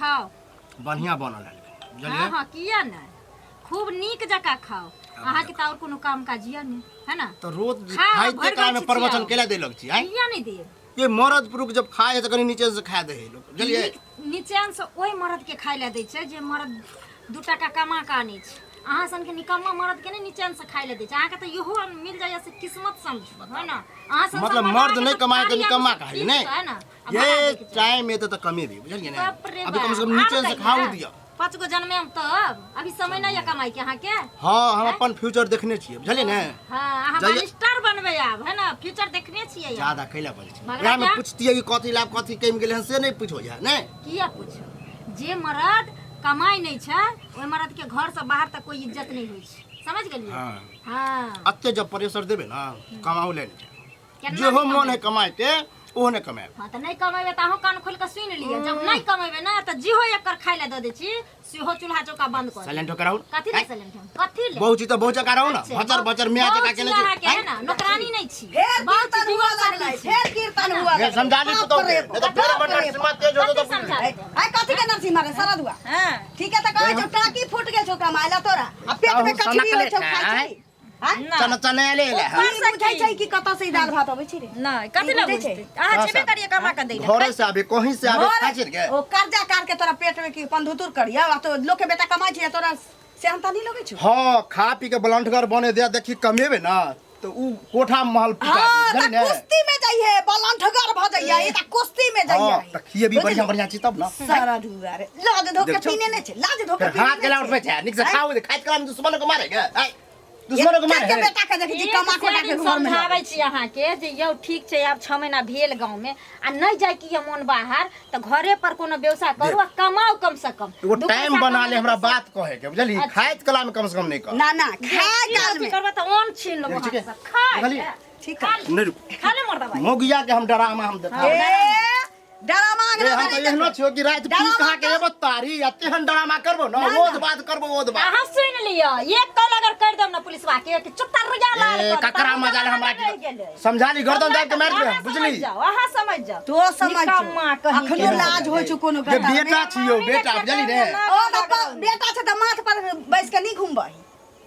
खाओ। बढ़िया बनल है लेकिन, बुझलियै? हाँ हाँ, किया नहीं, खूब नीक जकाँ खाओ। अहाँके तऽ और कोनो काम काज यऽ नहि, है ना? तऽ रोज खा, खाइते भरि काल में गाछ प्रवचन छियाओ। केला देलक छी आँय? किया नहीं देब? ये मरद पुरुष जब खाए है तऽ कनि नीचे से खा दे है लोग, बुझलियै? नीचे से ओहि मरद के खाय लए दै छै जे मरद 2 टाका कमा कऽ आनै छै। अहाँ सनके निकम्मा मरद के नहि नीचे से खाय लए दै छै। अहाँके तऽ इहो मिल जाइए से किस्मत समझू, है ना? अहाँ सन मतलब सन मर्द अहाँके नहि तऽ कमाए तऽ थारी निकम्मा आबै कहाइ छै, नहि? है ना? आ ये भगा दैके छै। टाइम एतै तऽ कमेबी, बुझलियै ने? बाप रे अभी कम से कम बाप, नीचे आब से कहिया? खाओ दिअ। 5 गो जन्मे हम तब अभी समय नहीं है कमाई के अहाँके। हाँ, हम अपन फ्यूचर देखने छियै, बुझलियै ने? हाँ, अहाँ जाइए। बालिस्टर बनबै आब, है ना? फ्यूचर देखने छियै आब। ज्यादा कैला बजै छै? मगर वएह में क्या? पूछतियै कि कथी लाभ कथी कमि गेलै हन से नहि पूछो जा, नहि? किया पूछो? जे मर्द कमाई नहीं छै ओहि मर्द के घर से बाहर तक कोई इज्जत नहीं होइ छै, समझ गेलियै? हाँ। हाँ। अते जब प्रेशर देबै ना, कमाउ ले नहि छै। केना जेहो नहि मोन है कमेबै? कमाए के, ओहो नहि कमाएब। हाँ, तऽ नहि कमेबै तऽ अहूँ कान खोलि कऽ सुनि लिअ, जब नहि कमेबै ना तऽ जेहो एकर खाइ लए दऽ दै छी सेहो चूल्हा चौका बंद कऽ देब। साइलेंट होकर रहू। कथी ले साइलेंट हम? कथी ले? बहुत चीज तऽ बहुत जगह रहू ना, अच्छा, भचर भचर मियाँ बहुत जकाँ केने चीज छी। अहाँके है ना, नौकरानी नहि छी। फेर बहुत कीर्तन चीज हुआ जीवन लगलै, साथी छी। फेर कीर्तन हुआ ये लगलै। समझा ली बाप पुतहु के, रे नहीं तऽ फेर बाप हमर रे नरसिम्हा तेज होतौ कथी तऽ समझा देबै? आइ कथी के नरसिम्हा रे सरद हुआ? हाँ। ठीक है तऽ कहै छौ टाकी फूट गेल छौ कमाइला तोरा, आ पेट में ताहू कचरी सनकले होइ छौ खाइ छै। छी। आँय? ना। चना चना ले ले। ऊपर ई से बुझै की? छै कि कतऽ से ई दालि भात अबै छै रे? नहि, कथी लए ई बुझै छै? बुझतै? अहाँ जेबे करियै कमा कऽ दै लए। घरे से आबे, कहीं से आबे, खाइ छै रे। ओ कर्जा कार के तोरा पेट में की पंधुतुर करिया, आ तो लोक के बेटा कमाइ छै, तोरा सेहनता नहीं लगै छौ? हाँ, खा पी के बलंठगर बने दे, देखी कमेबे ना तो ऊ कोठा महल पिटा हाँ, दे, त बुझली ने? कुश्ती में जाइए, बलंठगर भ जाइए, ई त कुश्ती में जाइए। हाँ, त खिएबी बढ़िया बढ़िया चीज तब ना। सारा धुआ रे, लाज धोके देखछौ? पीने नै छै, लाज धोके फिर पीने हाथ नै के छै। उठबै छै, नीक से खाउ, खाइत कला में दुश्मन को मारे गे, आय, दुश्मन को मारे के बेटा के देखै छी एक कमा कोटा के दिन घर में समझाबै छी अहाँके जे यौ ठीक छै, आब 6 महीना भेल गाँव में आ नहि जाय के यऽ मोन बाहर तऽ घरे पर कोनो व्यवसाय करू आ कमाउ कम से कम। एगो दू टाइम पैसा बना ले कमेबै हमरा तऽ बात कहे के, बुझली? अच्छा। खाइत कला में कम से कम नहीं कह। ना ना, खाय की काल अथी में करबै तऽ अन्न छीन लेबो ठीक है। हाथसँ। खाय बुझलियै? ले। ठीक खा है। ले। नहीं रुक। खा ले मर्दबा। मोगिया के हम डरामा हम देखा। ए डरामा ए, हम तऽ एहनो छियो कि राति पी डरामा खा के एबो तारी आ तेहन डरामा करबो न, ओध बात करबो ओध बात। अहाँ सुनि लिअ, एक कॉल अगर कर देब ना पुलिसवा के कि चुत्ता रुइया लाल ए, कर देब, ककरा तब मजाल हमरा हमरा रहि गेलै। समझा ली, गर्दन दाबि के मारि देब, अहाँ समझ बुझली? जाउ, अहाँ समझ जाउ। तो समझ निकम्मा कहीं के। अखनो लाज होइ छौ कोनो जे गद्दा में। बेटा छियो, बेटा, बुझली ने? ओ तऽ बेटा छै तऽ माथ पर बैस के नहीं घुमबही,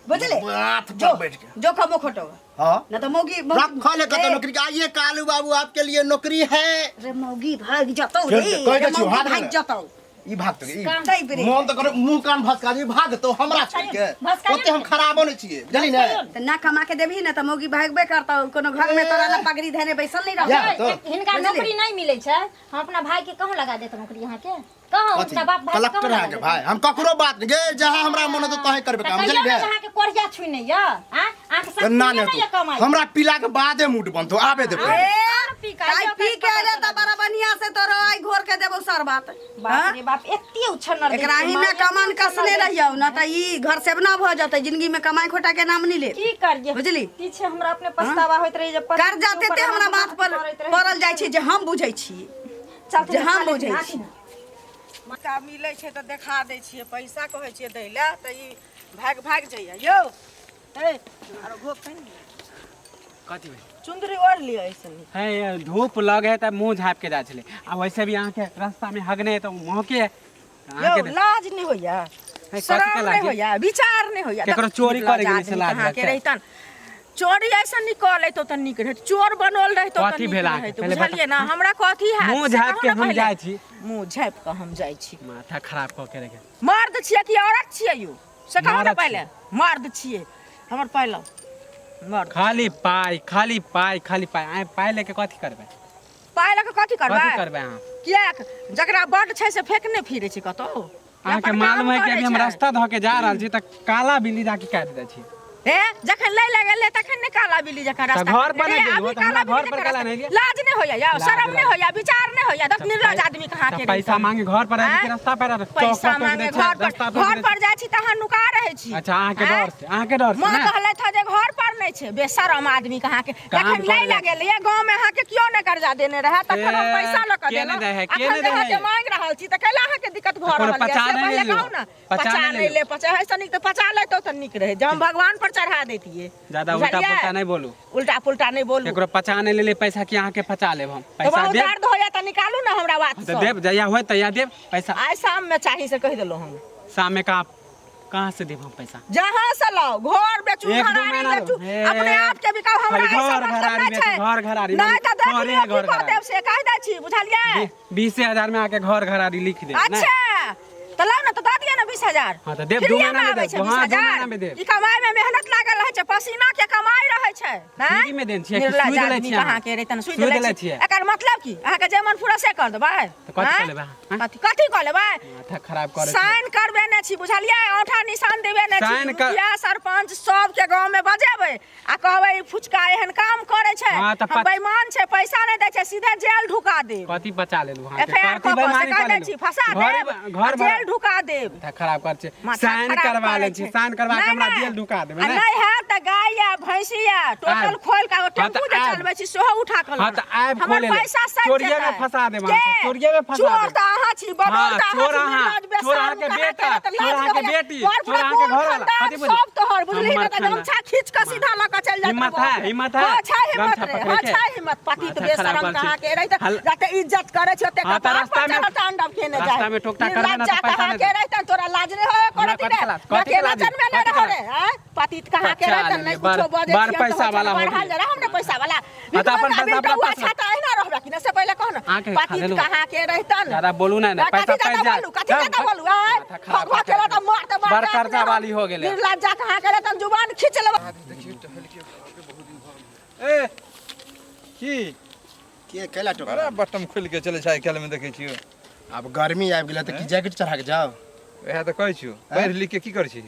बुझले? माथ पर जो, बैठ के। जो कमो खोटो। हाँ। ना तो मौगी, मौगी- रखल है कतौ ए, नौकरी के। आइए कालू बाबू, आपके लिए नौकरी है। रे मौगी भाग जतौ चल, रे, कहि रे दै छियौ, मौगी हाथ भाग में। जतौ। ई भाग तो ई। तै बरे। मोन तऽ करे मुंह कान भसका दी, भाग तो हमरा छोड़ के। भसका ओते हम खराबो नहि छियै, बुझली ने? तऽ ना कमा के देबही ना तऽ मौगी भागबे करतौ, कोनो घर में तोरा ला पगड़ी धने बैसल नहीं रहतौ। या तो। हिनका बुझलियै? नौकरी नहीं मिलै छै, हम अपना भाई के कहूँ लगा देत नौकरी अहाँके? कहूँ कथी? अपना बाप भाई के कलेक्टर कहूँ लगा अहाँके देत? भाई, हम ककरो बात नहीं गे, जहाँ हमरा मन होतौ तहें करबै तऽ काम, कहियौ बुझली ने ने? जे अहाँके कोढ़िया छुइ नहि यऽ, आँय? अहाँके तऽ ना शक्तिये ने नहि यऽ तू। कमाइ। हमरा पीला के बादे मूड बनतौ, आबे दे पहिले। ए, आर पी के ताइ आइयो पी के के पता रे तऽ चलत। बड़ा बढ़िया से तोरो आइ घोर के देबौ शरबत। बाप हाँ? रे बाप, एते उछन्नर एकरा देखियौ, ही माय, ना एते कमान उछन्नर कसने देखियौ। रहियौ ना तऽ ई घर से ना भऽ जेतै, जिंदगी में कमाई खोटा के नाम नहीं ले। की करियै? बुझली? पीछे हमरा अपने पछतावा होइत रहै जे पति कर्जा के ऊपर तेते हमरा हाथ माथ पर मारैत रहै। पड़ल जाइ छै जे हम बुझै छी। चलथिन जे हम खा लेथिन, बुझै आथिन। छी। पैसा मिलै छै तऽ देखा दै छियै, पैसा कहै छियै दै लए तऽ ई भागि भागि जाइए यौ। हे, आरो घोप कनि लिअ। कथी भेल? चुन्दरी ओढ़ि लिअ ऐसे नीक। हे, ये धूप लगे है तऽ मुँह झाँपि के जाइ छलै, आ वैसे भी अहाँके रास्ता में हगने है तऽ महके है। यौ, अहाँके लाज नहि होइए? हे, कथी के शरम लाज नहि ये? होइए? विचार नहि होइए? केकरो चोरी निर्लज करै गेलै से आदमी लाज अहाँके लगतै? रहितन चोरी ऐसा निकल अयतौ तऽ नीक रहैत, चोर बनल रहितौ तऽ कथी नीक भेल अहाँके? रहैत, पहिले बताउ। बुझलियै ने? हमरा कथी हैत मुँह से झाँपि कहू के ने हम पहिले। जाइ छी। मुँह झाँपि कऽ हम जाइ छी। माथा खराब कऽ के रखै। मर्द छियै कि औरत छियै यौ से कहू ने मर्द पहिले। मर्द छियै हमर पहिले मर्द। खाली पाइ, खाली पाइ, खाली पाइ। अहाँ पाइ लऽ के कथी करबै? पाइ लऽ कऽ कथी करबै? कथी करबै अहाँ? किएक, जकरा बड्ड छै से फेकने फिरै छै कतौ। अहाँके अपन मालूम काम है कि करै अभी हम छै। रास्ता धऽ के जा रहल छी तऽ काला बिल्ली जाके काटि दै छी। हे, जखन लै लए गेलै तखन नहि काला बिल्ली जकाँ रास्ता घर पर काटने। नहि हे, गेलहुँ, अभी तऽ हमरा काला घर बिल्ली पर जकाँ काला रास्ता- नहि लिअ। लाज नहि होइया यौ, लाज शरम नहि लाज। होइया, विचार नहि होइया, देख निर्लज आदमी कहाँ तऽ के पैसा रहितन। मांगे घर पर आबि के आँय? रास्ता पर चौक पैसा पर टोकि मांगे दै छै, घर पर, रास्ता पर घर पर जाइ छी तऽ अहाँ नुका रहै छी। अच्छा, अहाँके आँय? डर से, अहाँके डर से माँ ने? कहलथि हँ जे घर पर नहि छै। बेशरम आदमी कहाँ के। काम जखन लै करै लए गेलियै गाँवमे अहाँके केओ नहि कर्जा देने रहए तखन हम ए, पैसा लऽ कऽ के नहि देलहुँ। दै है, के अखन नहि जे दै अहाँके है? मांगि रहल छी तऽ कैला अहाँके दिक्कत? दिक्कत भऽ कोनो रहल यऽ पचा से नहि पहिले लेलहुँ। कहू ने। पचा पचा नहि नहि लेलहुँ। ले, पचा है नीक तऽ पचा लेतौ तऽ नीक रहै, जब हम भगवान पर चढ़ा दैतियै। ज्यादा उल्टा बुझलियै? पुल्टा नहि बोलू। उल्टा पुल्टा नहि बोलू। केकरो पचा नहि लेलियै पैसा कि अहाँके पचा लेब हम? तऽ पैसा बहुत देब। दर्द होइया तऽ निकालू ने हमरा बात तऽ सँ। देब, जहिया होय तहिया देब पैसा। आइ शाममे चाही से कहि देलहुँ हम। शाममे कहाँ कहाँ से देब हम पैसा? जहाँ से लाओ, घर बेचू, एक दू घरारी महीना बेचू, हे, अपने आप के बिकाउ, हमरा खाली ऐसा घर मतलब घरारी नहि बेचू, छै। घर घरारी, नहि तऽ देख घरे लियौ है, की घर कऽ घरारी। देब से कहि दै छी, बुझलियै? 20,000 में आके घर घरारी लिख देब, नहि? अच्छा तऽ लाउ ने, तऽ दऽ दिअ ने 20,000। हाँ, तऽ देब, दू फ्रीए महीना मे में आबै देब, छै हाँ, 2 20,000। महीना में देब। ई कमाई में मेहनत लागल रहै छै, पसीना के कमाई रहै छै, नहि? फ्री में देन छियै कि निर्लज सूद लै आदमी छियै अहाँ? कहाँ के रहै तहन सूद सूद लै लै छियै। छियै। एकर मतलब की अहाँके जे मन फुरसे कर देबै? तऽ कथी आँय? कऽ लेबै अहाँ? आँय? कथी कथी कऽ लेबै? माथा खराब करै छियै। साइन करबेने छी, बुझलियै? औंठा निशान देबेने छी। साइन कर- मुखिया सरपंच सबके गाँव में बजेबै आ कहबै ई फुचका एहन काम करै छै, हाँ, तऽ हम बेईमान छै, पैसा नहि दै छै, सीधे जेल ढुका देब। कथी बचा लेलहुँ अहाँके? एफआईआर कथी कऽ कऽ से बेईमानी कहि कऽ दै लेलहुँ? छी, फंसा घर देब घर आ जेल ढुका देब। माथा खराब कर छै। माथा साइन खराब करवा करै लै छी, छै। साइन करवा के नहि, हमरा नहि। जेल ढुका देबै, आ नहि? नहि हैत तऽ गाय या भैंसी या टोटल आयब। खोलि कऽ हाँ, तऽ टेम्पू जे आयब। चलबै छी सेहो उठा कऽ हाँ, तऽ आयब हमर खोले ले। पैसा सठि चोरिये में जेतै। फंसा देब के? अहाँके, चोरिये में फंसा चोर देब। तऽ अहाँ छी, बडोल हाँ, तऽ अहाँ चोर छी, अहाँ, निर्लज, चोर बेशर्म अहाँके कहाँ बेटा, के तऽ चोर लाज अहाँके होइया। बेटी, तोहर चोर अहाँके पूरा घरवाला। खानदान कथी बुझली? सब तोहर, बुझली हमर ने तऽ खानदान। गमछा खींच कऽ सीधा लऽ कऽ चलि जाइत हिम्मत रहबो। है, हिम्मत है। हाँ, छै हिम्मत गमछा रे, पकड़े हाँ, के। छै हिम्मत। पति तऽ माथा बेशरम खराब कहाँ छै। के रहितै, जते इज्जत करै छै ओते हाँ, तऽ कपार रास्ता पर में- चढ़ल तांडव केने जाइ। रास्ता में टोकटा करबै ने तऽ निर्लज्जा पैसा कहाँ नहि के देब। रहितै, तोरा लाज नहि होय हमरा करत कथी रे? लाज? कथी के लाज? जनमे नहि कथी रहो लाज? रे, आँय? पतित कहाँ के बच्चा रहितै, लेलियै, नहि बड़- कुछो बजै बड़ छियनि तऽ पैसा होइ वाला छै, हो बढ़ल गेलै। जरा हम ने पैसा वाला। हाँ, तऽ अपन पैसा अपना बिटौआ पास छै तऽ अहिना रहबै कि ने, से पहिले कह ने। अहाँके खा पतित लेलहुँ। कहाँ के रहितन? ज्यादा बोलू नहि ने, कथी पैसा ज्यादा पैसा बोलू, कथी ज्यादा बोलू, आँय? माथा खराब भगवा केला तऽ मारते मारते बड़ कर्जा अपने वाली हो गेलै। निर्लज्जा कहाँ के रहितन, जुबान खींच लेबै। ए की के कैला टोकरा? बड़ा बटम खोलि के चलै छै आइ काल्हिमे, देखै छियौ। आब गर्मी आबि गेलै तऽ की जैकेट चढ़ा के जाउ? वएह तऽ कहै छियौ, पढ़ि लिख के की करै छी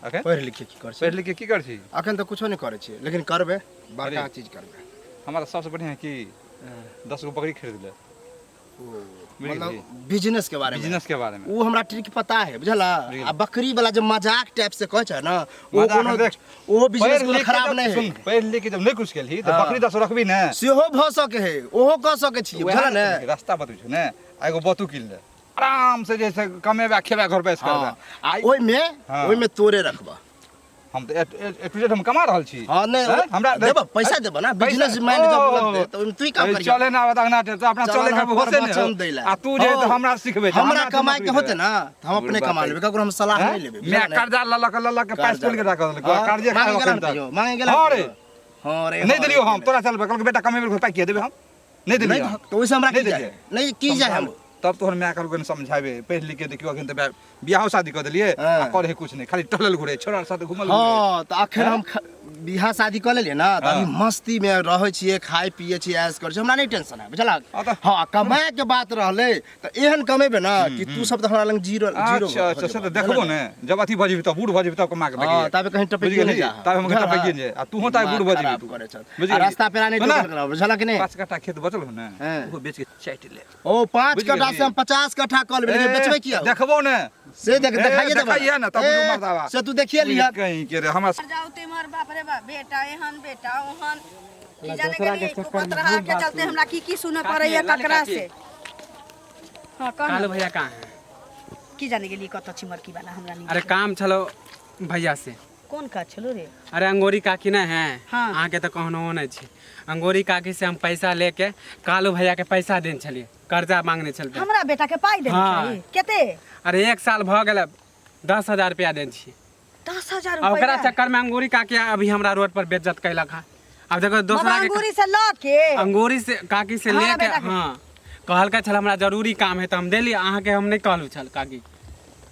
अखन? पढ़ि लिख के की करै छी? पढ़ि लिख के की करै छी? अखन तऽ कुछो नहि करै छियै, लेकिन करबै, बड़का अरे। चीज करबै। हमरा सबसँ बढ़िआँ की 10 गो बकरी खरीद ले, बुझि मतलब गेलही? बिजनेस के बारे में? बिजनेस के बारे में ओ हमरा ट्रिक पता है, बुझला? बुझि आ बकरी वाला जे मजाक टाइप से कहै छै ने, ओ मजाक कोनो देख, ओ बिजनेस पढ़ि कोनो लिख के खराब जब- नहि सुन, है। पढ़ि लिख के जब नहि कुछ केलही तऽ हाँ। बकरी 10 रखबी ने, सेहो भऽ सकै है, ओहो कऽ सकै छी, वएह बुझला ने? रास्ता बतबै छौ ने। आ एगो बतू कीन ले, आराम से जे कमेबा खेबा घर बैस हाँ, कर। आ ओहिमे हाँ। ओहिमे तोरे रखबा। हम तऽ ए टू जेड हम कमा रहल छी। हाँ, नहि हैं? हमरा देब, पैसा देब ना, बिजनेस माइंड जब लगतै तऽ ओहिमे तू ही काम ए, करिहे। चले ना आबत अंगना टे, तो अपना चल चले ना, के होते प्रवचन ने दै ला। आ तू जे हाँ। तऽ हमरा सिखबै छै, हमरा तू कमाइ के नौकरी होते देबै। ना तऽ हम अपने बुढ़बा कमा पैसा। लेबै, ककरो हम सलाह हैं? नहि लेबै, मैं बुझल ने? कर्जा लऽ लऽ के लऽ लऽ के पास कर्जा खोलि के राखल देलकै, हाँ, कर्जे मांगे खाय गेला एखन ने तक। कहियो, मांगे गेला हाँ ने रे। कहियो? हाँ रे, नहि हाँ देलियौ रे, हम तोरा चलबै, कहलकै बेटा कमेबै पाइ किया देबै, हम नहि नहि देलियौ। तऽ ओहिसँ हमरा नहि की जाय? देलियै। नहि की जाय हम? तब तोहर माय कहलकै ने समझाबे, पढ़ि लिख के देखियौ अखन तऽ बियाहो शादी कऽ देलियै हाँ। आ करे कुछ नहि, खाली टहलल घुरे छोड़ा साथ घुमल घुरे। हाँ, तऽ अखन हम बियाह शादी कऽ लेलियै ने तऽ अभी हाँ। मस्ती मे रहै छियै, खाइ पियै छियै, ऐश करै छियै, हमरा नहि टेंशन है, बुझलक? हाँ तऽ- हाँ, कमाए के बात रहलै तऽ एहन कमेबै ने कि तू सब तऽ हमरा लग जीरो जीरो अच्छा अच्छा, से तऽ देखबो ने, जब अथी भऽ जेबही तब बूढ़ भऽ जेबही तब कमा के हाँ, देखियै। ताबे कहीं बुझि टपकियो नहि गेलही? जा। ताबे हम बुझल? टपकिए नहि आ तूहो ताबे बूढ़ भऽ जेबही खराब तू। करै छह। बुझि आ गेलही? रास्ता पेरा नहि सुन ना, टोकल करब, बुझलक कि नहि? 5 कट्ठा खेत बचल हो ने, हाँ। ओहो बेच के चाटि ले। ओ 5 बुझि कट्ठा गेलही? से हम 50 कट्ठा कऽ लेबै, लेकिन ए, बेचबै किया? देखबो ने से देख ए, देखाइए देबै। देखाइए ने, तब ए, बुझू मर्दाबा। से तू देखिए लिहऽ। कहीं के रे हमरा जाउ तिम्हर, बाप रे बाप, बेटा एहन बेटा ओहन, की जाने दोसरा के गेलियै चक्कर में कुपतरहा हम के बात चलते सुनू। हमरा की की सुनऽ काकी, पड़ैया लाल ककरा काकी। से। हाँ कह कालू ने। भैया कहाँ है? की जाने गेलियै कतऽ छी मरकी वाला, हमरा नहीं अरे काम छलो भैया से। कोन काज छलो रे? अरे अंगोरी काकी नहि है? हाँ। अहाँके तऽ कहनो नहि छै। अंगोरी काकी से हम पैसा लेके कालू भैया के पैसा देने छलियै, कर्जा मांगने छलियै। हमरा बेटा के पाइ देने हाँ। छही? कते? अरे 1 साल भऽ गेल, 10,000 रुपया देने छियै। 10,000 आ ओकरा रुपया? चक्कर में अंगूरी काकी अभी हमरा रोड पर बेइज्जत कैलक हँ। आब देखो बाबा दोसरा के अंगूरी से लऽ के अंगूरी से काकी से हमरा लेके बेटा के। हाँ, कहलकै छल हमरा जरूरी काम है तऽ हम देली। अहाँके हम नहि कहलहुँ छल काकी।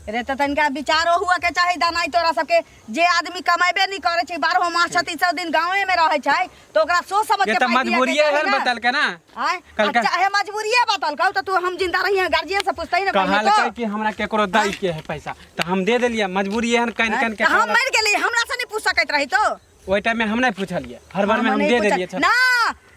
रे तऽ तनिका विचारो हुअ के चाही दानाई तोरा सबके, जे आदमी कमेबे नहि करै छै, 12 मास 36 दिन गाँवे में रहै छै, तऽ ओकरा सोच समझ ये के तऽ पाइ दिअ के मजबूरिये चाही है ने। बतलकै ना। आँय? कहलकै- आ चाहे मजबूरिये बतलकौ तऽ तू हम जिंदा रहिए गार्जियन से पूछतही ने पहिले कहलकै तो। कि हमरा केकरो दै के है पैसा तऽ हम दे देलियै, मजबूरी एहन कनि कनि के तऽ हम कहलक। मरि गेली, हमरा से नहि पूछ सकैत रही तो? ओहि टाइम में हम नहि पूछलियै, हर बार में हम नहि दे पूछल- देलियै छल। ना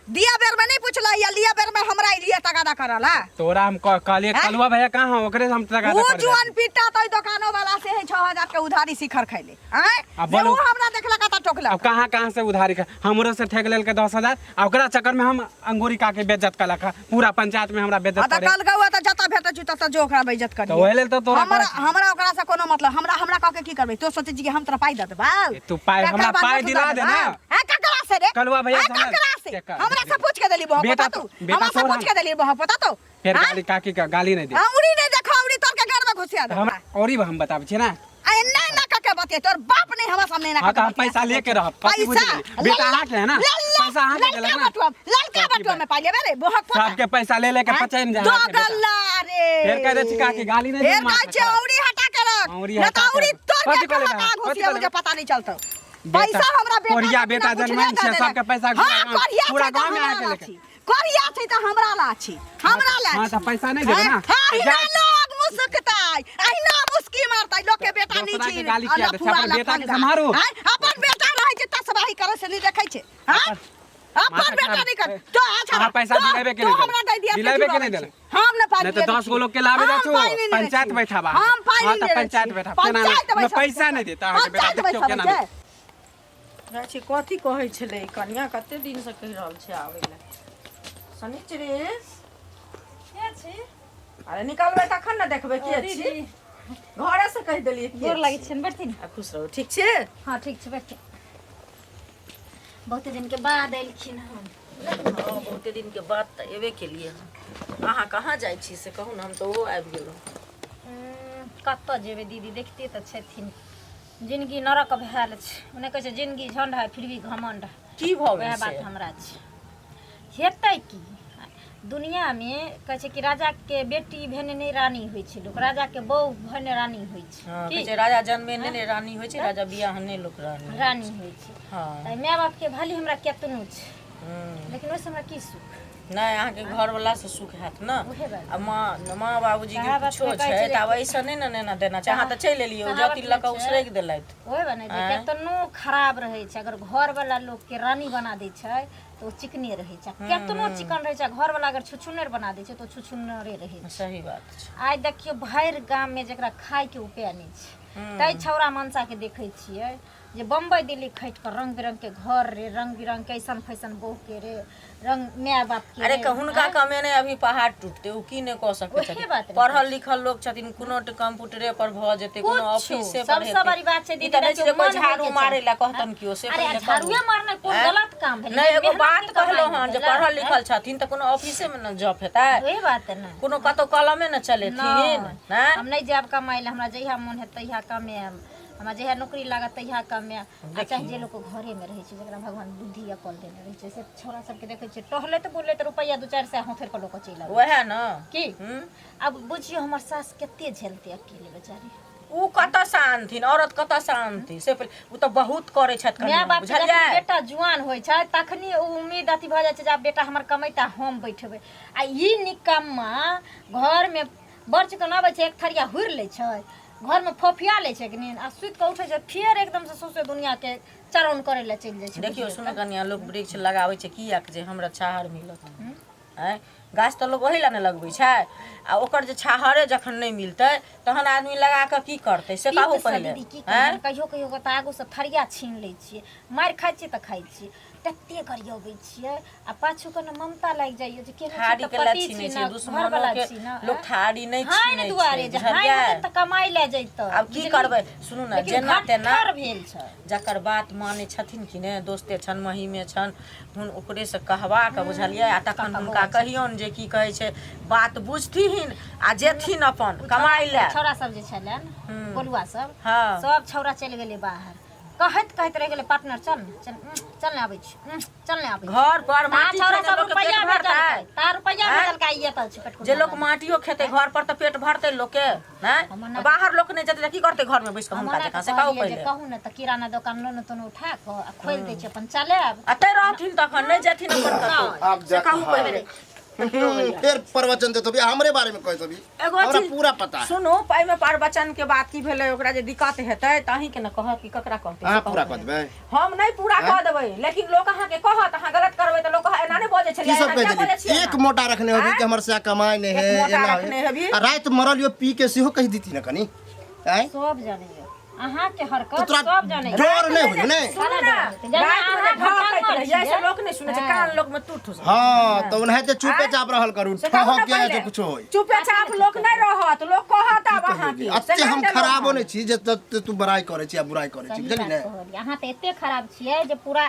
दिया बेर में नहीं पूछला या लिया बेर में हमरा लिए तगादा करला। तोरा हम कहलियै हैं? कलुआ भैया कहाँ हो, ओकरे से हम तगादा वो कर जुआन पिटा तो दुकानो वाला से है 6000 के उधारी शिखर खैले। आँय? आ जे बोलो। वो हमरा देखलक त टोकलक। अब कहाँ कहाँ से उधारी खा हमरो से ठेक लेलकै 10,000, आ ओकरा चक्कर में हम अंगूरी काके बेइज्जत कलक, पूरा पंचायत में हमरा बेइज्जत आ त करे। कल गौआ त जतऽ भेटै छै ततऽ जो ओकरा बेइज्जत तऽ करी। ओहि लेल तऽ तोरा हमरा कहै छी। हमरा ओकरा से कोनो मतलब, हमरा हमरा कह के की करबै? तो सोचै छी कि हम तोरा पाइ दऽ देबै? ए, तू पाइ- ककरा हमरा बात पाइ तू दिला दऽ दे ना। देबै? हैं, ककरा से रे? कलुआ भैया हैं, से हमरा- ककरा से? केकर? हमरा से पूछ के देली बहक बेटा पता तू? बेटा हमरा से तोर पूछ के देली बहक पता तो? फेर हैं? गाली काकी का गाली नहीं दे। हाँ, उड़ी नहीं देखो, उड़ी तोर के घर में घुसिया दे। हमरा औरी हम बताबै छी ना। आ एना एना कह के बतिया, तोर बाप नहीं हमरा सामने एना हाँ, कह के तो हम बतिया। पैसा लेके रहब, कथी बुझि पैसा गेली? बेटा अहाँके है ना? लल्ला, पैसा अहाँके ललका देलक ना? बटुआ, ललका काकी बटुआ में पाइ लेबे रे, बहक पोता। सबके पैसा ले लेके हैं? पचैम जाए दो अहाँके बेटा। गल्ला रे। फेर कह दै छी काकी, गाली नहीं दे फेर माँ कहै छै, के। औरी हटा के रख। औरी न तऽ हटा के औरी रख। तोर कथी के कहले कहाँ बा? कथी घुसिया कहले मुझे बा? पता नहीं चलतौ। बेटा, पैसा हमरा बेटा कोरिया के बेटा बिना जनमैन पूछले छै, दऽ सबके देलक। पैसा हाँ, पूरा गाँव- कोरिया पूरा छै तऽ गाँव में हमरा आके ला लेके। छी। कोरिया छै तऽ हमरा ला छी, हमरा ला हाँ, छी। तऽ पैसा नहि देबै ना? हाँ, अहिना जा- लोग मुस्कताय, अहिना मुस्की मारतै, लोग के बेटा दोसरा नहीं के छी। गाली किया दै छै? लफुआ अपन बेटा के लफंगा। सम्हारू। हाँ, अपन बेटा रहै छै तसबाही करै से नहीं देखै छै। हाँ? अपन माथा बेटा खराब। नहीं कर तो अच्छा अहाँ पैसा दिलेबे के तो नहि हमरा दे दिया दिलेबे के नहि देले। हम न पाइ नहीं तऽ 10 गो लोग के लाबे हम जाछू पाइ नहि लेने पंचायत छी। बैठाबा हम पाइ हाँ नहि तऽ लेने पंचायत छी। बैठाब केना पंचायत नहि बैठाब। पैसा नहि देता अहाँके बेटा पंचायत देखियौ केना बैठाबै देत। छै। जाइ छी कथी कहै छलै कनिया, कते दिनसँ कहि रहल छै आबै लए। शनिचरी के छी? अरे निकलबै तखन ने देखबै के छी। घरे से कहि देलियै के गोर लागै छी। छियनि, बैठथिन। आ खुश रहू, ठीक छी? हँ ठीक छै, बैठथिन। बहुते दिन के बाद एलखिन हन। हँ, बहुते दिन के बाद तऽ एबे केलियै हन। अहाँ कहाँ जाइ छी से कहू ने, हम तऽ ओहो आबि गेलहुँ। कतऽ जेबै दीदी, देखते तऽ छथिन, जिनगी नरक भेल छै। ओ नहि कहै छै जिनगी झंड है फिर भी घमंड है। की भऽ गेल वएह बात से? हमरा छै। हेतै की, दुनियामे कहै छै कि राजाके बेटी भेने नहि रानी होइ छै लोक, राजाके बहु भेने रानी होइ छै। हँ, की कहै छै राजा जन्मे नहि ने रानी होइ छै, राजा बियाहने लोक रानी होइ रानी छै। होइ छै। हँ। तऽ माय बापके भले हमरा केतनो छै, हूँ। लेकिन ओहिसँ हमरा की सुख? नहि, अहाँके घरवला से सुख हैत ने। उहे बात। आ माँ माँ बाबूजी के कहावत कुछो मे कहै छै छै तऽ आब ऐसे नहि ने नेना देना छै। अहाँ तऽ चलि एलियै, ओ कहावत जतिन लऽ कऽ मे छै। उसरगि देलथि। ओहे बने जे आँय? केतनो खराब रहै छै, अगर घरवला लोकके रानी बना दै छै तऽ ओ चिकने रहै छै। केतनो चिकन रहै छै, घरवला अगर छुछुन्नर बना दै छै तऽ ओ छुछुन्नरे रहै छै। सही बात छै। आइ देखियौ भरि गाममे जकरा खायके उपाय नहि छै, तै छौड़ा मनसाके देखै छियै जे बम्बई दिल्ली खटि कऽ रंग बिरंग के घर रे, रंग बिरंग के ऐसन फैसन बहू के रे, रंग माय बाप के अरे रे। हुनका कमेने अभी पहाड़ टूटते, ओ की नहि कऽ सकै ओहे छथिन। बात ने। पढ़ल लिखल लोक छथिन, कोनो कंप्यूटरे पर भऽ जेतै, कोनो कुछो। ऑफिसे पर सबसँ हेतै। बड़ी बात छै ई दीदी, तऽ नहि छै देखियौ, जे कोइ मन झाड़ू होइके मारै चाही। लए कहतन केओ से। अरे पहिले कहू। झाड़ुए मारनाइ कोन आँय? गलत काम भेलै? नहि, एगो मेहनत बात के कमाइ कहलहुँ हन जे भेलै। पढ़ल लिखल छथिन तऽ कोनो ऑफिसे मे ने जॉब हेतै, ओहे बात ने। कोनो कतौ कलमे ने चलेथिन। नहि। नहि हम नहि जायब कमाइ लए, हमरा जहिया मोन हेतै तहिया कमायब, हमरा जहिया नौकरी लागत तहिया कमायब। आ चाहे जे लोक घरेमे रहै छै, जकरा भगवान बुद्धि अकल देने रहै छै, से छौड़ा सबके देखै छियै टहलैत बुलैत रुपैआ 2-4 सए हथेर कऽ लऽ कऽ चलि आबै। वएह ने। की हूँ। आब बुझियौ हमर सास कते झेलतै अकेले बेचारी? ओ कतऽसँ आनथिन, औरत कतऽसँ आनथिन से पहिले। ओ तऽ बहुत करै छथि माय कनियाँ, बाप के जखन बुझलियै? बेटा जुआन होइ छै तखनी ओ उम्मीद अथी भऽ जाइ छै जे आब बेटा हमर कमेता, हम बैठबै। आ ई निकम्मा घरमे बड़ चिकन अबै छै, एक थरिया हुरि लै छै, घरमे फोफिया लै छै कि नहि, आ सुति कऽ उठै छै फेर एकदमसँ सौंसे दुनिआँके चरौन करै लए चलि जाइ छै। देखियौ बुझियौ सुनू तऽ। कनिया, लोक वृक्ष लगाबै छै किएक? जे हमरा छाहर मिलत। आँय, गाछ तऽ लोक ओही लए ने लगबै छै। आ ओकर जे छाहरे जखन नहि मिलतै तहन आदमी लगा कऽ की करतै से कहू पीतसँ पहिले। दीदी की आँय कहू, कहियो कहियो कऽ तऽ आगूसँ थरिया छीन लै छियै, मारि खाइ छियै तऽ खाइ छियै, तते गरियबै छियै आ पाछू कऽ ने ममता लागि जाइए जे केहन छी थारी तऽ के लए पति छीनै छी छै ने, दुश्मनो घरवला के छी ने। लोक थारी नहि हाँ छीनै दुआरे छै जे हाँ बुझलियै? होतै तऽ कमाइ लए जैतै। आब की करबै, सुनू ने, लेकिन जेना तेना घट्ठर भेल छै। जकर बात मानै छथिन कि ने, दोस्ते छनि, महीमे छनि, हुन ओकरेसँ कहबाक, बुझलियै? आ तखन हुनका कहियौन जे की कहै छै, बात बुझथिन आ जेथिन अपन कमाइ लए। छौड़ा सब जे छलनि, गोलुआ सब, हँ। सब छौड़ा चलि गेलै बाहर। कहैत कहैत रहि गेलै, पार्टनर चल ने, चल, चल ने, आबै छी, चल ने, आबै छी। घर पर ता माटी छौड़ा खेने सब लोकके पेट रुपैआ भरतै? भेजलकै, ता रुपैआ आँय? भेजलकै, ई एतऽ छै पेटकुनिया जे लोक वाली। माटियो खेतै घर पर तऽ पेट भरतै लोकके? नहि हम ओना- बाहर लोक नहि जेतै तऽ की करतै घरमे बैस कऽ हम हुनका ओना जकाँ कऽ से कहू कहलियै जे पहिले। कहू ने तऽ किराना दोकान लोन तोन उठा कऽ आ खोलि दै छै, अपन चलायब। आ तै रहथिन तखन नहि जेथिन अपन कतौ आब से जा कहू पहिले। फिर प्रवचन देतो भी, हमरे बारे में कह देबी। एगो हमरा चीज पूरा पता है। सुनू, एहिमे प्रवचन के बात की भेलै? ओकरा जे दिक्कत हेतै तऽ अहींके ने कहत कि ककरा कहतै? अहाँ से कहू पूरा कऽ पहिले। देबै। हम नहि पूरा कऽ देबै, लेकिन लोक अहाँके कहत, अहाँ गलत करबै तऽ लोक कहत, एना नहि बजै की छलियै, सब एना कह किया बजै देली? छियै एक एना? मोटा रखने होबी आँय? कि हमर से कमाई नहीं है। एक मोटा एना रखने है। हेबी। आ रात मरल यो पी के सेहो कहि दीती ने कनी आँय? सब जानैया। अहाँ के हरकत तोरा सब जानै छै। डर नहि होइयो ने सुनू ना, जेना रातिमे जे अहाँ ढहकैत भटंगर रहियै, से छियै। लोक नहि सुनै छै, कान लोकमे तू ठुस। हाँ तो ओनाहिते चुपे चाप रहल करू से कहू ठहक ने के जे पहिले। कुछो होय चुपे चाप लोक नहि रहत, लोक कहत आब अहाँके। से अते हम नहि खराबो लोक। नहि छी जे तते तू बड़ाई करै छी आ बुराई करै छी सही बुझली बात ने कहलियै। अहाँ तऽ एते खराब छियै जे पूरा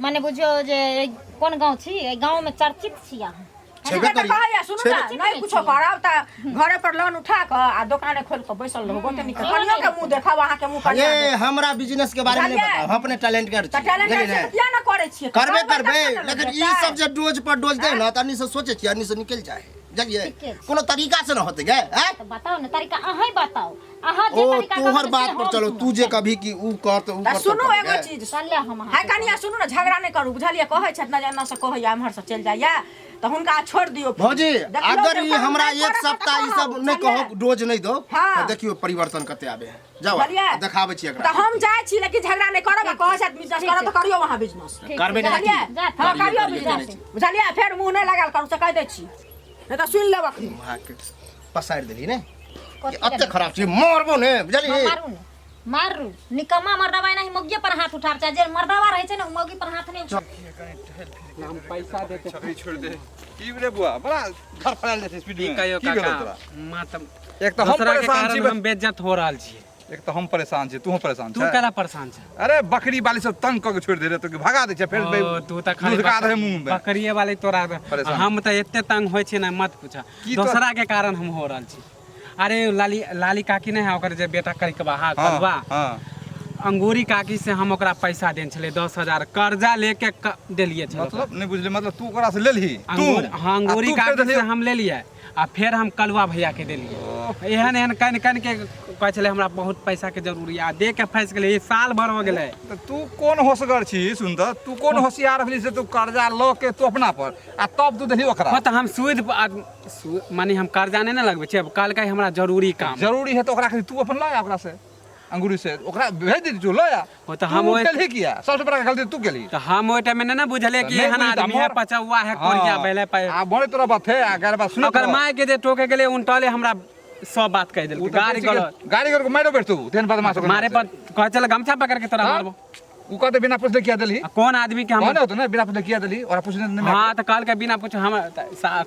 माने बुझियौ जे कोन गाँव छी एहि गाँवमे चर्चित छी अहाँ छेबे तऽ करी कहैया सुनू ना छेबे नहि कुछो करब तऽ घरे पर लोन उठा कऽ आ दोकाने खोलि कऽ बैसल रहू बहुते नीक कनियो के मुँह देखब अहाँके मुँह कनिया ये हमरा बिजनेस के बारे में नहीं बुझलियै? बताओ हम अपने टैलेंट कर तऽ छी टैलेंट बुझलियै ने? किया ना करै छियै करबे करबै करबे तखन ने लेकिन ई भेटतै। सब जे डोज पर डोज दे ना तनी से सोचे छी अन्नी से निकल जाए बुझलियै ठीके छै। कोनो तरीका से न होते गे हैं तऽ बताउ ने तरीका अहीं बताउ अहाँ जे ओ तरीका तोहर कहबै से बात पर हम चलो सुनब। तू जे कभी कि ऊ कर त ऊ तऽ कर सुनू एगो चीज चल हम हाय अहाँके कनिया सुनू ने झगड़ा नहि करू बुझलियै कहै छथि ने जे एन्ना से कहैया एम्हर से चलि जाइया तऽ हुनका छोड़ि दियौ भौजी देखियौ अगर जे ई हमरा नहि एक करत तऽ सप्ताह ई सब कहब, नहीं बुझलियै? कहो डोज नहीं दो हाँ। तो देखियो परिवर्तन कते आबे है जाओ बुझलियै? देखाबै छी एकरा तऽ हम जाइ छी लेकिन झगड़ा नहि करब आ कहै छथि बिजनेस करब तऽ करियौ अहाँ बिजनेस करबे नहि बुझलियै जा, हँ करियौ करियौ, बिजनेस करियौ। बुझलियै फेर मुँह नहि लगायल करू से कहि दै छी नहि तऽ सुनि लेब अखनी अहाँके पसारि देली ने कथी अते खराब छी मारबो ने बुझलियै मारू ने मारू निकम्मा मर्दवा एनाही मौगिए पर हाथ उठाबै छै जे मर्दवा रहै छै ने ओ मौगी पर हाथ नहि उठाबै हम पैसा देते छकरी छोड़ दे की रे बुआ बड़ा घर फैल जाइ छै स्पीड की में कहियो की भेलौ काका तोरा मतलब एक तऽ हम दोसरा के परेशान छी कारण हम बेइज्जत हो रहल छियै एक तऽ हम परेशान छी तूहो परेशान तू छै केला परेशान छ अरे बकरी वाली सब तंग कऽ के छोड़ि दे रे तो भगा दै छै फेर ओ, तू तऽ खाली दूध का दे मुंह में बकरिए वाले तोरा परेशान। हम तऽ एते तंग होइ छी ने मत पूछ की तो- दोसरा के कारण हम हो रहल छी अरे लाली लाली काकी नहि है ओकर जे बेटा करिकबा हा हाँ, कलवा हाँ अंगूरी काकी से हम ओकरा पैसा देने छलियै 10,000 कर्जा लेके देलियै छलै ओकरा। मतलब नहीं बुझली मतलब तू ओकरा से लेलही तू हाँ आ अंगूरी तू फेर काकी से देलही हम लेलियै आ फेर हम कलुआ भैया के देलियै एहन एहन कनि कनि के कहै छलै हमरा बहुत पैसा के जरूरी आ दे के फँसि गेलै ई साल भर हो गेलै तऽ तू कोन होशगर छी सुन तऽ तू कोन होशियार भेली से तू कर्जा लऽ के तू अपना पर आ तब तू देलही ओकरा हँ तऽ हम सूद माने हम कर्जा नहि ने लगबै छियै कहलकै हमरा जरूरी काम जरूरी है तऽ ओकरा खाली तू अपन लऽ आ ओकरा से अंगूरी से ओकरा भेज दे तू लऽ आ ओ तऽ हम तू ओहि केलही किया सबसे बड़ा गलती तू केलही तऽ हम ओहि टाइममे नहि ने बुझलियै कि नहि एहन बुझली तऽ आदमी है मोर- पचौआ है कोरिया हाँ, भेलै पै आ बड़े तोरा बात है आ गैर बात सुन ओकर माय के जे टोके गेलै उनटले हमरा सब बात कहि देलकै गाड़ी गलत गाड़ी गलत मारो बैठ तू तेहन बदमाश ओकर मारे पर कहै छलै गमछा पकड़ के तोरा हाँ? मारबो उ कहते बिना पूछले किया देलही आ कोन आदमी के हम कहने होतो ना बिना पूछले किया देलही ओकरा पूछने नहीं हाँ तो कहलकै बिना पूछे हम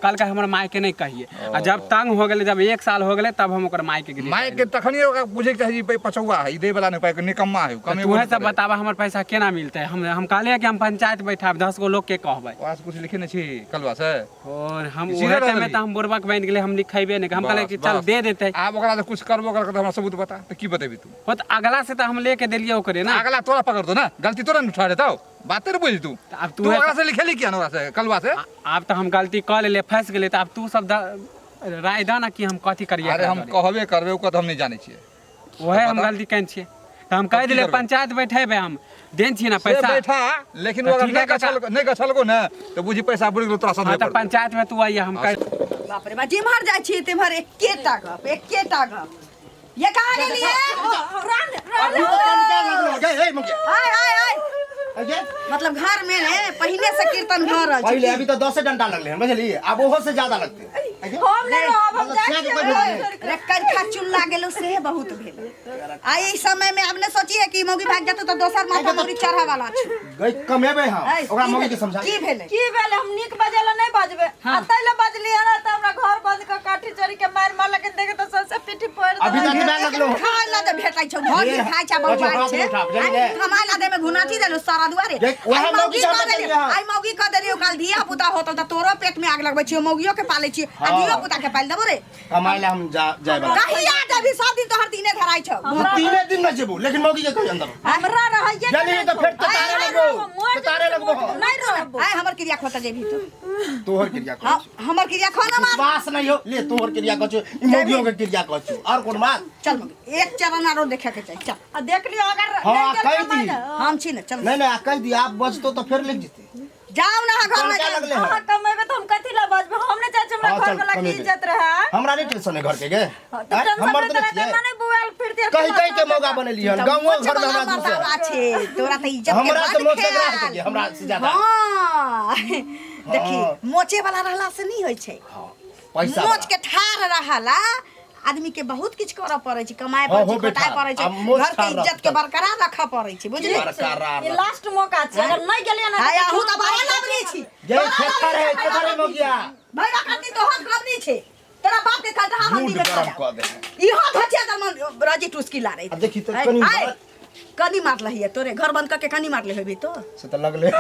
कहलकै हमर माय के नहीं कहिए आ जब तंग हो गेलै जब एक साल हो गेलै तब हम ओकर माय के गेलियै माय के तखनी ओकरा पूछे के चाही भाई पचौआ है ई दे वाला नहीं पाई निकम्मा है कमे तूहे सब बताबा हमर पैसा केना मिलतै हम कहलियै कि हम पंचायत बैठाब 10 गो लोग के कहबै ओकरा से कुछ लिखे नहीं छी कलवा से और हम सीधे ओहे रह टाइम में देली। तऽ हम बुड़बक बनि गेलै हम लिखेबे नहि हम कहलियै बस, कि चल बस। दे देतै आब ओकरा से कुछ करबो कर हमरा सबूत बता तऽ की बतेबी तू हो तऽ अगला से तऽ हम लेके देलियै ओकरे ना अगला तोरा पकड़तो ना गलती तोरा न उठा देतौ बाते ने बुझ तू तऽ आब तू तूहे ओकरा से लिखेली किया ना ओकरा से कलवा से आब तऽ हम गलती कऽ लेलियै फँसि गेलियै तऽ आब तू सब राय दऽ ने कि हम कथी करियै अरे एकरा हम दुआरे। कहबे करबे ओकर तऽ हम नहीं जानै छियै ओहे हम गलती केने छियै तऽ हम कहि की देलियै करबै? पंचायत बैठेबै हम देन छियै ने से पैसा बैठा लेकिन तऽ अगर ठीक है नहीं गछल नहीं गछलको ने तऽ बुझी पैसा बुड़ि गेलो तोरा हाँ सधबे तऽ पड़तौ पंचायत में तू आइए हम कहि बाप रे बा जिम्हर जाइ छी तिम्हर एकेटा गप एकेटा गप ये कहाँ गेलियै अभी तो कनिका लगलो गे हे मुखिया आय आय आय अगे मतलब घर में ने पहले से कीर्तन भऽ रहल छै पहिले अभी तो 10 डंडा लगले हन बुझलिए अब ओहो से ज्यादा लगते अगे हम नहि रहब हम मतलब जाइ छेक छियै कोइ घर भेजने। छोड़ि कऽ। रे करखा चुल्ला गेलो से बहुत भेल आ ई समय में अब ने सोचिए कि मौगी भाग जेतौ तऽ दोसर माथा मौरी चढ़ा वाला छै गई कमेबे हम ऐ, ओकरा की मौगी के भेलै? समझा की भेलै की भेलै हम नीक बजै लए नहि बजबै आ ताहि लए बजलियै ने तऽ हमरा घर बंद कऽ काठी चोरी के मारि मारलक देखे तऽ सबसे पीठी फोड़ि अभी देलक तक मैं लगलो खाय ला जे भेटै छौ घर हे, खाय छै बच्चो, बौआइ हाथ छै उठा, बुझलियै? कमाय ला दे में घुनाठी देलु सारा दुआरे जे, वएह आइ मौगी मौगी के कऽ हम देलियै बतेलियै हँ। आइ मौगी कऽ देलियै काल धिया पुता होतौ तऽ तोरो पेट में आग लगबै छियै मौगियो के पालै छियै आ हाँ। धियो पुता के पालि देबो रे कमाय ला हम जा जाय वाला कहिया जेबही सब दिन तोहर दिने धराइ छौ तू तीने दिन में जेबू लेकिन मौगी के कही अंदर हमरा रहैये के जानी नहि तऽ फेर छौ। ततारे नहि लगबो रहबो, मोट ततारे लगबो हम। नहि रहबो आइ हमर क्रिया खोता जेबही तू तोहर क्रिया हाँ, करै हमर क्रिया खो ना मार विश्वास नहीं हो ले तोहर क्रिया कहै छौ ई मौगियो के क्रिया कहै छौ और कोन बात चल मौगी एक चरण आरो देखे के चाही चल आ देख लियो अगर हाँ, नहि गेल कहि कमाय दी। लए, हम छी ने चल नहीं नहीं आ कहि दी आप बजतो तो फेर लिख जेते जाओ ना घर में चल, क्या जाओ। लगले अहाँ है कमेबै तऽ हम कथी लए बजबै हम नहि चाहै छी हमरा हाँ, घर चल, वाला के कमेबै। इज्जत रहै हमरा नहीं टेंशन है घर के गे तऽ आँय, टेंशन हमर नहि तऽ तोरा नहीं तऽ मने बुआल फिरते कहि कहि के मौका बनेली हन गाँवो घर में हमरा दूसरे मर्दावा छे तोरा तऽ इज्जत के हमरा से बड मोच रख ख्याल। के हमरा से ज्यादा हाँ देखी हाँ। मोचे वाला रहला से नहीं होइ छै हाँ, पैसा मोच के ठार रहला आदमी के बहुत किछु करऽ पड़ै छै, कमाए हाँ, पड़ै हो छै, बेटा, खटाए पड़ै छै, आ मोछ घर के ठाढ़ इज्जत के रखतै। बरकरार रखऽ पड़ै छै, बुझली? बरकरार ई लास्ट मौका छै, अगर नहि गेलियै ने हाय, अहूँ तऽ बड़ा लबरी छी। जय खेतर है, खेतर है मगिया। भैया कटनी तोहर कमनी छै, तोरा बाप के कटहा मूड हंडी में गरम खा कऽ दे। इहो धचिया दल रजी टुसकी लारे। आ देखी तऽ कनी आय, कनी मारलही तोरे घर बंद करके कनी मारले होबी तो से तऽ लगले।